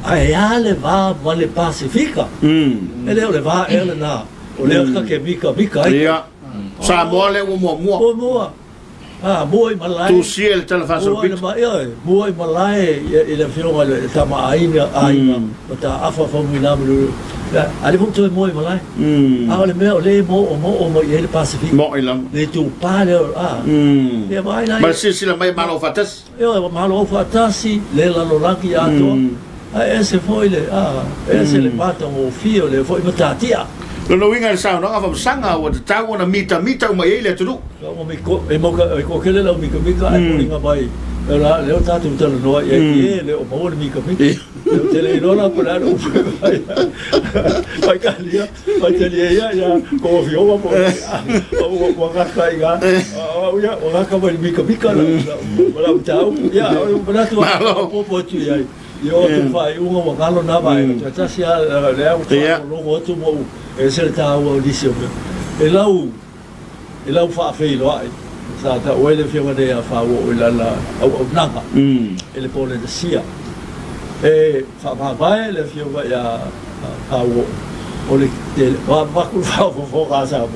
Ae a le va ma le Pasefika? E le o le va ea lena o lea ta te mikamika ai. Ia, Samoa lea ua muamua. Muamua. A, mua i malae. Tusia i le Tala Faasolopito. Mua i le, mua i malae i le afioga i le tama aiga, aiga, Mataafa Faumuina Mulimuliu. A lea foi ua toe mua i malae. A o le mea o lea e moomoo mai i ai le Pasefika. Mo'i lava. Le itupa lea, a. Ia vaai la. Ma le silasila mai e Malo Aufaatasi. Ioe, Malo Aufaatasi, le lalolagi atoa. Ae ese foi le, a, ese le matagofie o lea foi matatia. Lona uiga i le saunoaga faamasanga ua tatau ona mitamita uma i ai le atunuu. E toatele lau mikamika ae foliga mai o lea ua tatou talanoa i ai e le o maua le mikamika. Ou te le iloa la po o le a le upu e fai ai. Faitalia, faitalia ia ia kou afioga po o ua gata i ina, o au ia ua gata mai le mikamika lau mataupu. Ia, o le manatu faaopoopo atu i ai i o atu faaiuga ua galo na vaega toe tasi lava lea ua faalogologo atu ma ou ese le taua o nisi o mea. E lau I lau faafeiloai, sa tau ai le afioga nei ia Fauo'o i lana auaunaga i le Polenesia. E faamavae le afioga ia Pauo, o le tele, ua avatu le faafofoga a Samoa,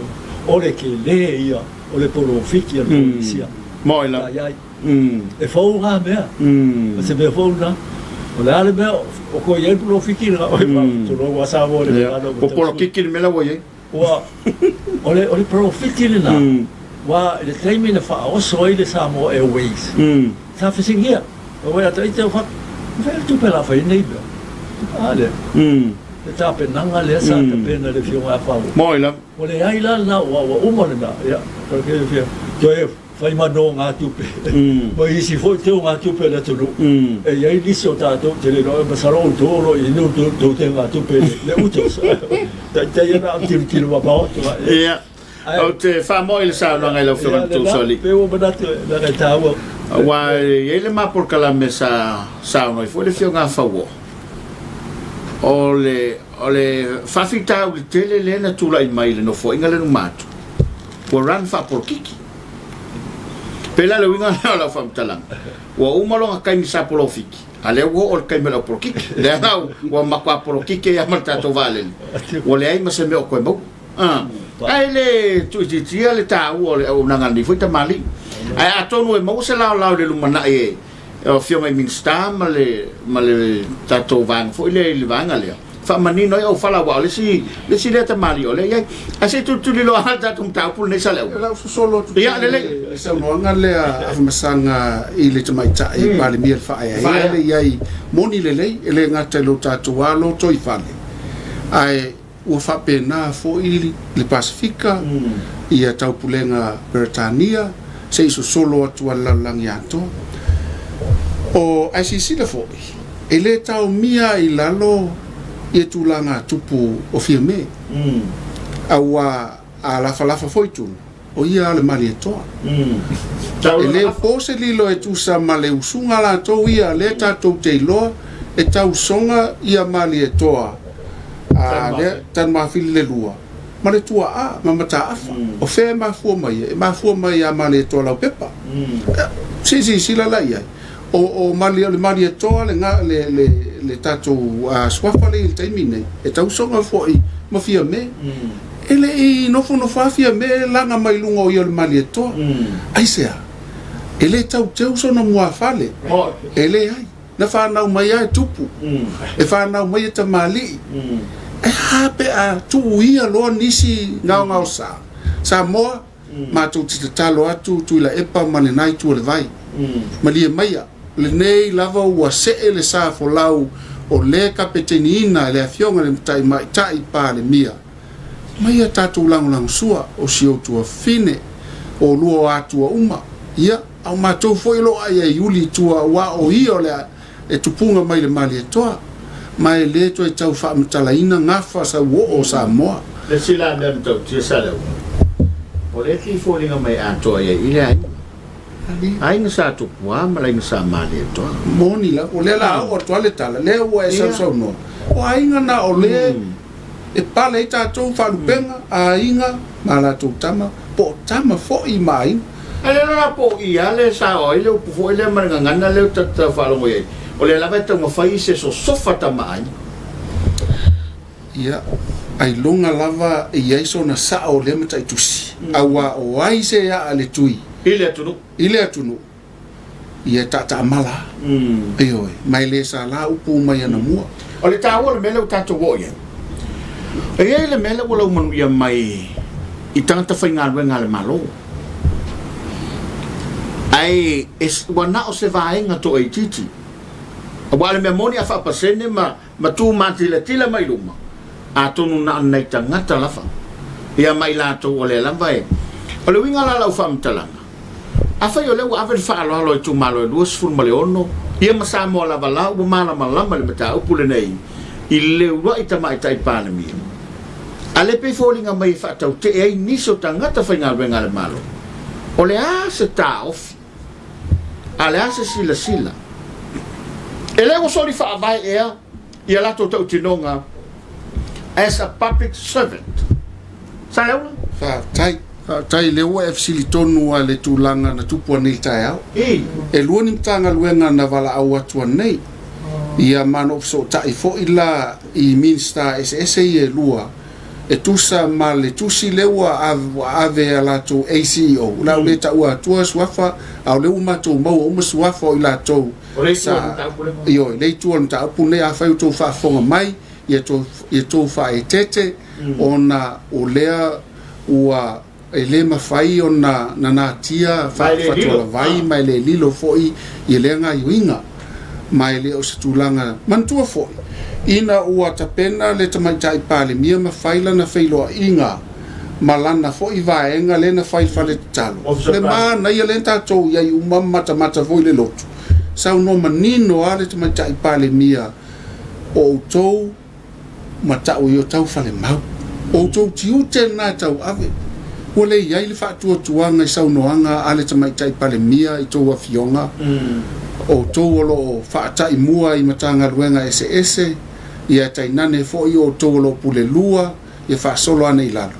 o le tele ia o le polofiti a le Polenisia. Sa i ai. E fou na mea. O se mea fou lena. O le a le mea o toe i ai le polofiti lena? Oi, tulou a Samoa i le gagana ua Ua polokiki le mea la ua i ai. Ua, o le, o le polofiti lena, ua i le taimi na faaoso ai le Samoa Airways, sa fesiligia, Ua ia ita o fatu, o fea le tupe o le a fai ai nei mea? A lea, le tapenaga lea sa tapena e le Afioga ia Fauo. Moi lava. Ua leai la lena, ua, ua uma lena, ia, toe fai ma nogatupe, ma isi foi teugatupe a le atunuu. E i ai nisi o tatou, ou te le iloa, masalo outou o lo o i ai ni outou teugatupe i le UTOS. Taitai ana au tilotilo mamao atu. Ia. Ou te faamoe i le saunoaga i lau Afioga i le Tousali. Pei ua manatu leaga e taua. Aua e i ai le ma polokalame sa saunoa ai foi le Afioga a Fauo, o le, o le faafitauli tele lea na tulai mai i le Nofoaiga lea na uma atu, ua run faapolokiki. Pei la le uiga lea o lau faamatalaga, ua uma lona taimi sa polofiki, a lea ua oo le taimi o le au polokiki. Lea la ua matua polokiki ai lava ma le tatou vaalele, ua leai ma se mea o toe maua. Ae le tuuitiitia le taua o le auaunaga a lenei foi tamalii. Ae atonu e maua se laolao i le lumanai e Afioga i Minisita ma le ma le tatou vaega foi lea i le vaega lea, faamanino ai aufala aua o le isi le isi lea tamalii o lea e i ai. Ae se i tulituliloa lava le tatou mataupu lenei Saleaula. O le a ou sosolo atu pea i le saunoaga lea a Afamasaga i le Tamaitai Palemia i le faaeaea lea i ai, moni lelei, e le gata i lo tatou lotoifale, ae Ua faapena foi le Pasefika, ia Taupulega Peretania, se i sosolo atu a le lalolagi atoa. O, ae silasila foi, e le taomia i lalo ia tulaga tupu o Fiame, aua a lafalafa foi tuna, O ia a le Malietoa. E le po se lilo e tusa ma le usuga latou ia lea tatou te iloa e tausoga ia Malietoa a lea Tanumafili le lua ma le tuaa ma Mataafa. O fea e mafua mai ai? E mafua mai ia Malietoa Laupepa. Se i silasila la i ai. O, o, Mali, o le Malietoa le, le, le, le tatou suafa lea i le taimi nei, e tausoga foi ma Fiame. E le i nofonofo lava Fiame e laga mai luga o ia o le Malietoa. Aisea? E le tau teu sona muafale. E leai. Na fanau mai lava e tupu. E fanau mai e tamalii. E a pe a tuuia loa nisi gaogaosa. Samoa, matou te tatalo atu Tuilaepa ma lena itu o le vai. Malie maia, lenei lava ua see le sa folau o le kapeteniina e le Afioga i le Mataimaaitai Palemia. Mai a tatou lagolagosua o si ou tuafafine, o lua o Atua uma, ia, a o matou foi o lo o ai ai uli i tua aua o ia o le e tupuga mai le Malietoa, ma e le toe tau faamatalaina gafa sauoo o Samoa. Le isi la mea matautia sa le auala, o lea e foliga mai atoa i ai i le aiga. Aiga sa Tupua ma le aiga sa Malietoa. Moni lava, o lea la oo atu lava le tala, lea ua e sausaunoa, o aiga na o lea e pale ai tatou faalupega, aiga ma a latou tama, po o tama foi ma aiga. A lea la po o i a le sao ai le upu foi lea ma le gagana lea ou te tau faalogo i ai, o lea lava e taumafai se sosofa tama aiga. Ia, ailoga lava e i ai sona sao o lea mataitusi, aua o ai se aa le tui. I le atunuu. I le atunuu. Ia e taataamala a. Ioe, ma e le sala upu mai anamua. O le taua o le mea lea ua tatou oo i ai, e i ai le mea lea ua laumanuia mai i tagata faigaluega a le Malo, ae ua na o se vaega toaitiiti, aua o le mea moni a faapasene ma ma tu matilatila mai luma, atonu na o ni nai tagata lava, ia ma i latou o lea lava e. O le uiga la o lau faamatalaga, afai o lea ua ave le faaaloalo a itumalo e 26, ia ma Samoa lava la ua malamalama i le mataupu lenei i le uluai tamaitai Palemia, a le pei foliga mai e faatautee ai nisi o tagata faigaluega a le Malo, o le a se taofi? A le a se silasila? E le ua soli faavae ea ia latou tautinoga as a public servant? Saleaula? Faafetai. Faafetai, lea ua e fesili tonu a le tulaga na tupu anei i le taeao. E lua ni Matagaluega na valaau atu anei. Ia ma na ou fesootai foi la i Minisita eseese ia e lua e tusa ma le tusi lea ua ave e a latou ACEO, o le a ou le taua atua suafa, a o lea ua matou maua uma suafa o i latou sa, ioe, le itu o le mataupu lenei. Afai o outou faafofoga mai, ia outou faaeteete, ona o lea ua E le mafai ona nanatia faatualavai ma e le lilo foi i lea gaioiga, ma e le o se tulaga. Manatua foi, ina ua tapena le Tamaitai Palemia ma fai lana feiloaiga ma lana foi vaega lea na fai i le fale tatalo, le manaia lea na tatou i ai uma ma matamata foi i le lotu, saunoa manino lava le Tamaitai Palemia, o outou ma tau i o tau falemau. O outou tiute lena e tauave. Ua le i ai le faatuatuaga i saunoaga a le Tamaitai Palemia i tou afioga, o outou o lo o faatai mua i Matagaluega eseese, ia tainane foi o outou o lo o pulelua, ia faasolo ane i lalo.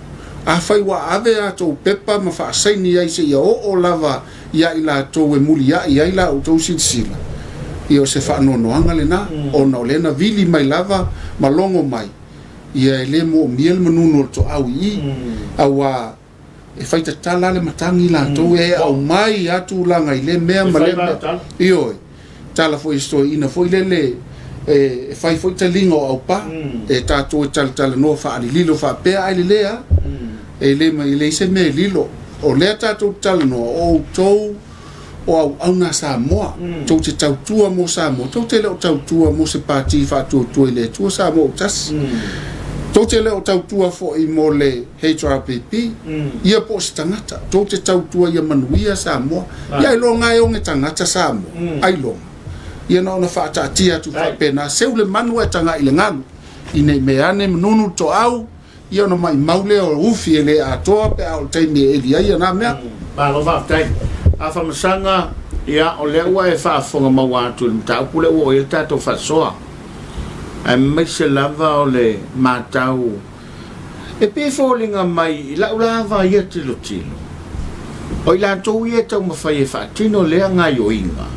Afai ua ave a outou pepa ma faasaini ai seia oo lava ia i latou e muliai ai la outou silasila, ia o se faanoanoaga lena, ona o lea na vili mai lava ma logo mai, ia e le moomia le manunu o le toau i i, auā e fai tatala le matagi latou e aumai a tulaga i lea mea ma lea mea. Ioe, tala foi a si toeaina foi lele e fai foi taliga o aupa, e tatou e talatalanoa faalililo faapea ae lelei a. E le e leai se mea e lilo. O lea tatou te talanoa, o outou o auauna a Samoa, tou te tautua mo Samoa, tou te le o tautua mo se pati faatuatua i le Atua Samoa ua tasi. Tou te le o tautua foi mo le HRPP, ia po o se tagata. Tou te tautua ia manuia Samoa. Ia ailoga e oge tagata Samoa, ailoga. Ia na ona faataatia atu faapena, seu le manu ae tagai i le galu, ina i mea ane manunu le toau, Ia ona maimau lea o ufi e le atoa pe a oo i le taimi e eli ai na mea. Malo faafetai. Afamasaga, ia o lea ua e faafofoga maua atu i le mataupu lea ua oo i ai le tatou faasoa, aemaise lava o le matau e pei e foliga mai i lau lava ia tilotilo, o i latou ia e taumafai e faatino lea gaioiga,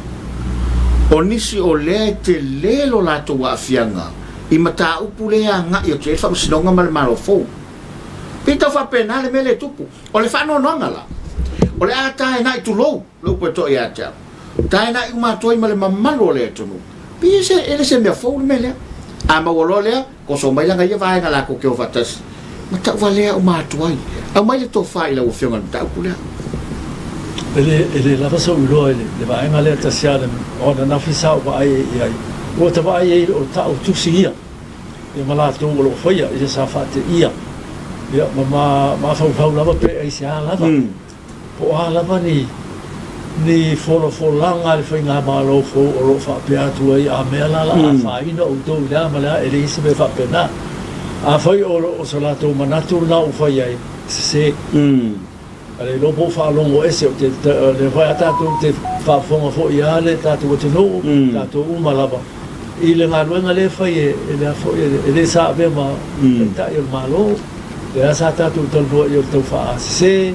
o nisi o lea e tele lo latou aafiaga i mataupu lea e agai atu i ai le Faamasinoga ma le Malo fou. Pei tau faapena le mea lea e tupu. O le faanoanoaga la, o le a taena'i tulou le upu e to'a ia te au, taena'i uma atu ai ma le mamalu o le atunuu. Pei e se, e le se mea fou le mea lea. A maua loa lea, koso mai lana ia vaega latou te o faatasi ma tauvalea uma atu ai. Aumai le tofa i lau Afioga i le mataupu lea. E le, e le lava sou iloa i le, le vaega lea tasi a le, o ananafi sa ou vaai ai i ai, ua ta vaai ai o ta'u tusi ia, ia ma latou o lo o faia, ia sa faateia, ia ma ma mafaufau lava pe aisea lava. Po o a lava ni ni folafolaga a le Faigamalo fou o lo o faapea atu ai, a mea la la afaina outou i le a ma le a, e leai se mea faapena. Afai o so latou manatu lena ua fai ai, e sese. A le iloa po o faalogo ese, o te, lea foi a tatou te faafofoga foi a le tatou atunuu, tatou uma lava, i le galuega lea e fai e le a foi, e le sa avea ma Taitai o le Malo. Lea sa tatou talanoa i o le tau faasese,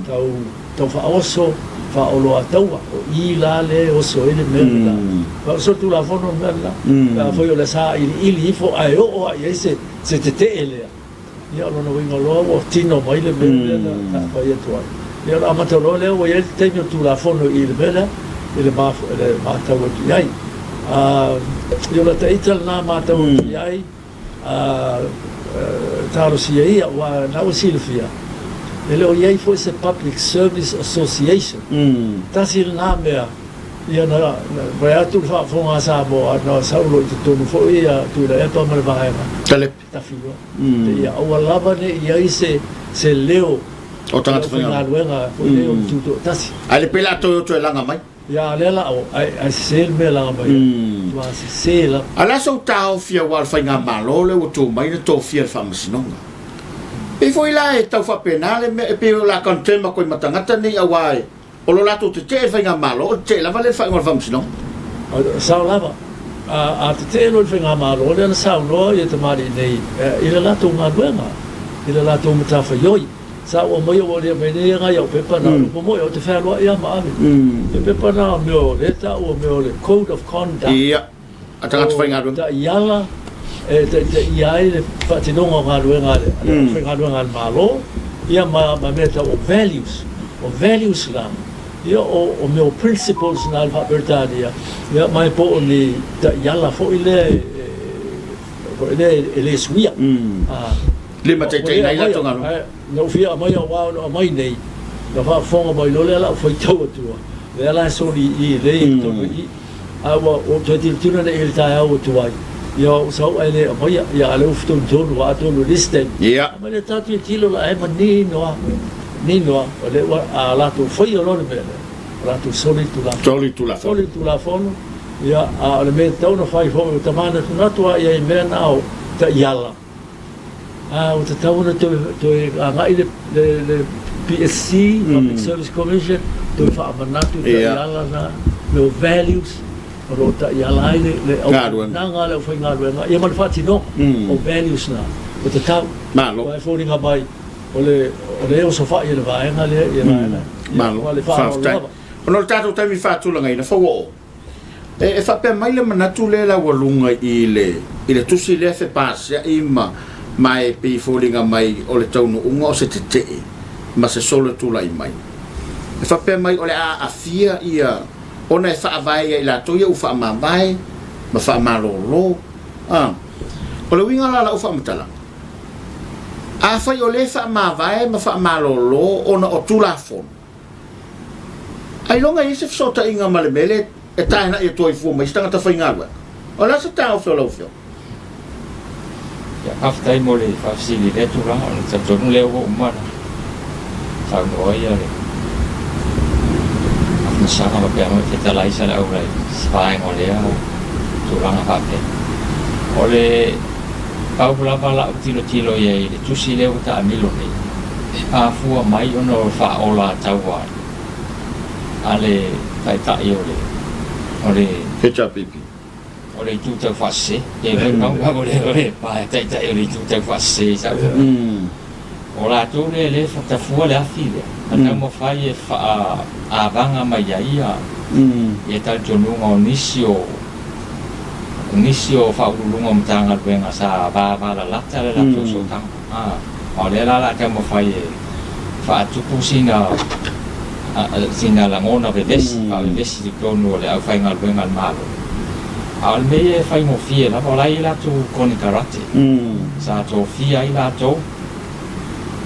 tau tau faaoso, faaoloataua, o i la lea e oso ai le mea lela. Ma o se Tulafono le mea lela. Pe afai o lea sa iliili ifo ae oo lava i ai se se tetee lea, ia o lona uiga loa ua tino mai le mea lea na fai atu ai. Ia ona amata loa lea ua i ai le taimi o le Tulafono i le mea lea i le le matau atu i ai. Ia o lata ita lena matau atu i ai. A talosia ia, aua na ua silafia, e le o i ai foi se Public Service Association. Tasi lena mea, ia na vae atu le faafofoga a Samoa, na sau loa i totonu foi ia Tuilaepa ma le vaega. Kalepe. Tafi loa. Ia aua lava ne i ai se, se leo o tagata faigaluega foi lea o le tutoatasi. Ae le pei la toe o toe laga mai. Ia, lea la o, ae, ae sese le mea laga mai ai. Matua sese lava. A o le a sou taofi aua o le faigamalo lea ua tu mai na tofia e le Faamasinoga? Pei foi la e tau faapena le mea, e pei o le a condemn atu ai ma tagata nei aua e, o lo latou tetee le faigamalo, o le tetee lava lea i le faaiuga o le Faamasinoga. Sao lava. A, a tetee loa i le faigamalo, lea na saunoa ia tamalii nei i le latou galuega, i le latou matafaioi. Sa ou aumaia ua le aumai nei nai au pepa na, o le upu moi ou te fealuai lava ma ave. Le pepa na o mea o lea e taua o mea o le Code of Conduct. Ia. a tagata faigaluega. Taiala e taitaia ai le faatinoga o galuega a le aufaigaluega a le Malo, ia ma mea tau o values. O values la, ia o mea o principles na a le faa-Peretania, ia ma e po o ni taiala foi lea foi lea e le suia. Limataitaiina ai latou galuega. Na ou fia aumaia aua ona aumai nei, na faafofoga mai loa lea la ou faitau atua, lea la e soli i i, lea e i totonu i i. Ae ua ou toe tilotilo nei i le taeao ua tuai, ia ua ou sau ae le aumaia, ia a o lea ua fitoitonu lava atonu i le isi taimi. Aumai lea tatou tilotilo la e manino lava, manino lava, o lea ua, a latou faia loa le mea lea, ua latou soli le Tulafono. Soli le Tulafono. Soli le Tulafono, ia, a o le mea e tatau ona fai foi, ua ta manatunatu lava i ai i mea na o taiala, A ua tatau ona toe agai le PSC, Public Service Commission, toe faamanatu taiala na, mea o values o lo o taiala ai le auaunaga a le aufaigaluega, ia ma le faatinoga o values na, ua tatau. Malo. Aua e foliga mai o le osofai e le vaega lea ia vaega lea. Malo. Ma le faaaloalo lava. Ona o le tatou taimi faatulagaina, Fauoo. E faapea mai le manatu lea laualuga i le i le tusi lea fepasia'i ma ma e pei e foliga mai o le taunuuga o se tetee ma se solo e tulai mai. E faapea mai o le a aafia ia ona e faavae ia i latou ia ua faamavae ma faamalolo. A O le uiga la o la'u faamatalaga, afai o lea e faamavae ma faamalolo ona o Tulafono, Ailoga e i ai se fesootaiga ma le mea lea e taenai atu ai fua ma isi tagata faigaluega? O le a se taofi o lau Afioga? Ia, faafetai mo le faafesili i lea tulaga. O le talitonu lea ua uma ona saunoa ia le Afamasaga faapea foi fetalai Saleaula i se vaega o lea tulaga faapea. O le pau lava lau tilotilo i ai i le tusi lea ua taamilo nei, E mafua mai ona o le faaola taua a le Taitai o le o le HRPP. O le Itu Taufaasese, pe o le Taitai o le Itu Taufaasese i sau. O latou lea e le tafua le afi lea, na taumafai e faaavaga mai ai ia talitonuga o nisi o nisi o Faauluuluga o Matagaluega sa vavalalata le latou sootaga. A o lea la o le a taumafai e faatupu sina sina lagona vevesi, faavevesi i totonu o le aufaigaluega a le Malo. A o le mea ia e faigofie lava, o la e i ai latou konekarate sa tofia ai latou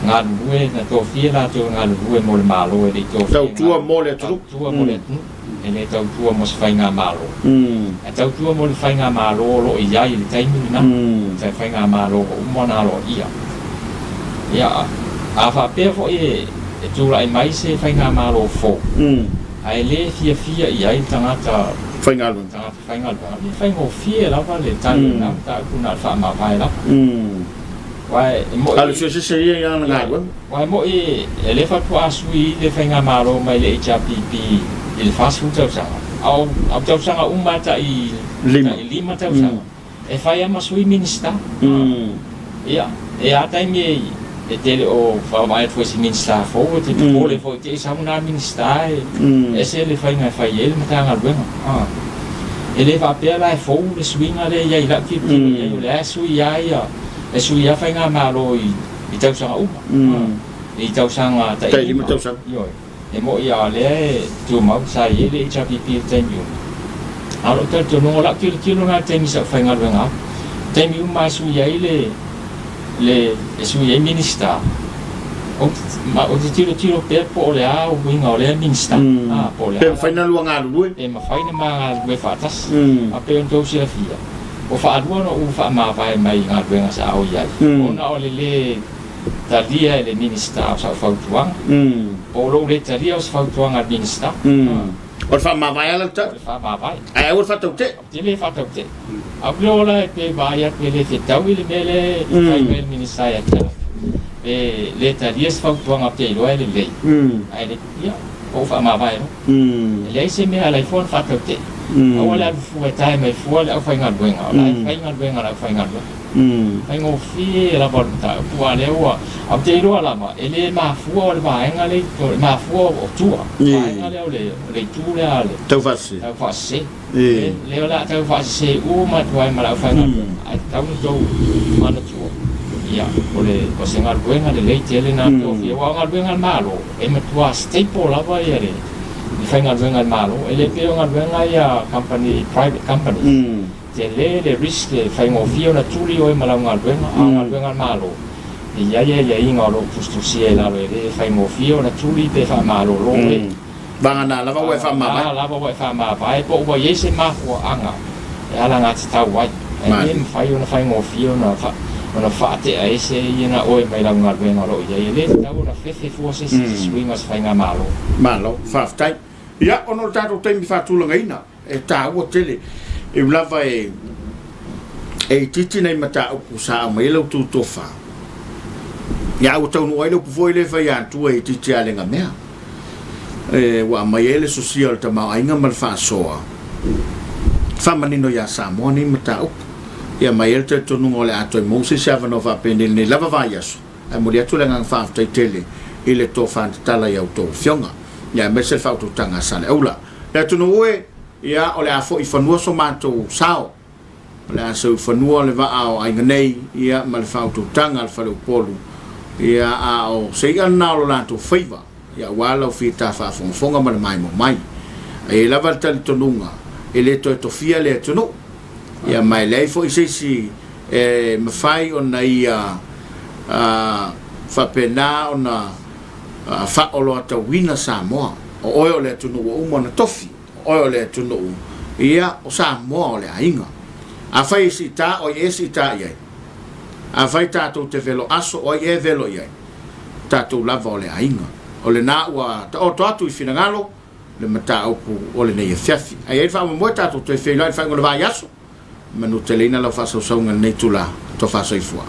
galulue, na tofia latou e galulue mo le Malo e le i tofia e Tautua mo le atunuu. Tautua mo le atunuu. E le tautua mo se faigamalo, ae tautua mo le faigamalo o lo o i ai i le taimi lena, se faigamalo ua uma ona aloaia. Ia, a faapea foi e tulai mai se faigamalo fou, ae le fiafia i ai le tagata faigaluega, tagata faigaluega, e faigofie lava le tali o lena mataupu na o le faamavae lava. Aua e moni. A o le suesese ia i ana galuega. Aua e moni e le faatoa sui le Faigamalo mai le HRPP i le 40 tausaga, a o tausaga uma lava tai 5 tausaga, e fai lava ma sui Minisita. Ia, e a taimi e te le o vaavaai atu foi i se Minisita fou, e te popole foi te i sau na Minisita e ese le faiga e fai ai le Matagaluega. E le faapea la e fou le suiga lea i ai i lau tilotilo i ai, o lea e sui lava ia, e sui lava Faigamalo i i tausaga uma, i tausaga tai lima tausaga. Ioe, e moni lava o lea e tumau, sa i ai le HRPP i le taimi uma. A o lou talitonuga, o lau tilotilo lena i le taimi sa ou faigaluega ai, taimi uma e sui ai le, le, e sui ai Minisita, ou te, ma, ou te tilotilo pea po o le a uiga o lea Minisita, a, po o le Pe a mafai na lua galulue. Pe mafai na ma galulue faatasi. A pei ona outou silafia, Ua faalua ona ou faamavae mai i galuega sa o i ai, ona o le lē talia e le Minisita o sau fautuaga, po o lou lē talia o se fautuaga a le Minisita. O le faamavae lava la le tali. O le faamavae. Ae aua le faatautee. Ou te le faatautee. Ae ou te ola pe vaai atu e le fetaui le mea lea e fai mai e le Minisita ia te au, pe le talia se fautuaga ou te iloa e lelei, ae le, ia, ua ou faamavae loa. E leai se mea ala ai fua ona faatautee. Aua le alu fua e tae mai fua le aufaigaluega, o la e fai galuega a le aufaigaluega. Faigofie lava o le mataupu aua o lea ua, ae ou te iloa lava e le mafua o le vaega lea i, e mafua o tua, le vaega lea o le o le itu lea a le Taufaasese. Taufaasese. Lea o le a taufaasese uma atu ai ma le aufaigaluega, ae tatau ona outou manatua, ia, o le, o se galuega lelei tele lena tofia, aua o galuega a le Malo, e matua stable lava ia le, le faigaluega a le Malo, e le pei o galuega ia a kamupani, private companies, tele le risk e faigofie ona tuli oe ma lau galuega, a o galuega a le Malo, e i ai aiaiga o lo o tusitusia i lalo, e le faigofie ona tuli pe faamalolo oe. Vagana lava ua e faamavae. Vagana lava ua e faamavae po ua i ai se mafuaaga e alagatatau ai. Ae le mafai ona faigofie ona ona faatea ese ia na oe mai lau galuega o lo o i ai. E le tatau ona fefe fua se isi i se suiga o se faigamalo. Malo, faafetai. Ia, ona o le tatou taimi faatulagaina, E taua tele, e ui lava e e itiiti nai mataupu sa aumai ai lau tutofa, ia a ua taunuu ai le upu foi lea e fai atua e itiiti lava le gamea. E, ua aumai ai le sosia o le tamaoaiga ma le faasoa, faamanino ia Samoa nei mataupu. Ia ma e i ai le talitonuga o le a toe maua se isi avanoa faapenei i lenei lava vaiaso, ae momoli atu le agaga faafetai tele i le tofa tatala i a outou afioga, ia aemaise le faautautaga a Saleaula. Le atunuu e, ia, o le a foi i fanua so matou sao. O le a seu i fanua le vaa o aiga nei, ia, ma le faautautaga a le faleupolu, ia, a o se i'a lena o lo latou faiva, ia, aua lau fita faafogafoga ma le maimoa mai. A i ai lava le talitonuga, e le toe tofia le atunuu, ia, ma e leai foi se isi e mafai ona ia, a, faapena ona faaoloatauina Samoa. O oe o le atunuu ua uma ona tofi, o oe o le atunuu, ia, o Samoa o le aiga. Afai e siita, o ai ea e siita i ai? Afai tatou te velo aso, o ai ea e velo i ai? O tatou lava o le aiga. O lena ua taoto atu i finagalo le mataupu o lenei afiafi. Ae i ai le faamoemoe tatou toe feiloai i le faaiuga o le vaiaso. Manuteleina lau faasausauga i lenei itula. Tofa soifua.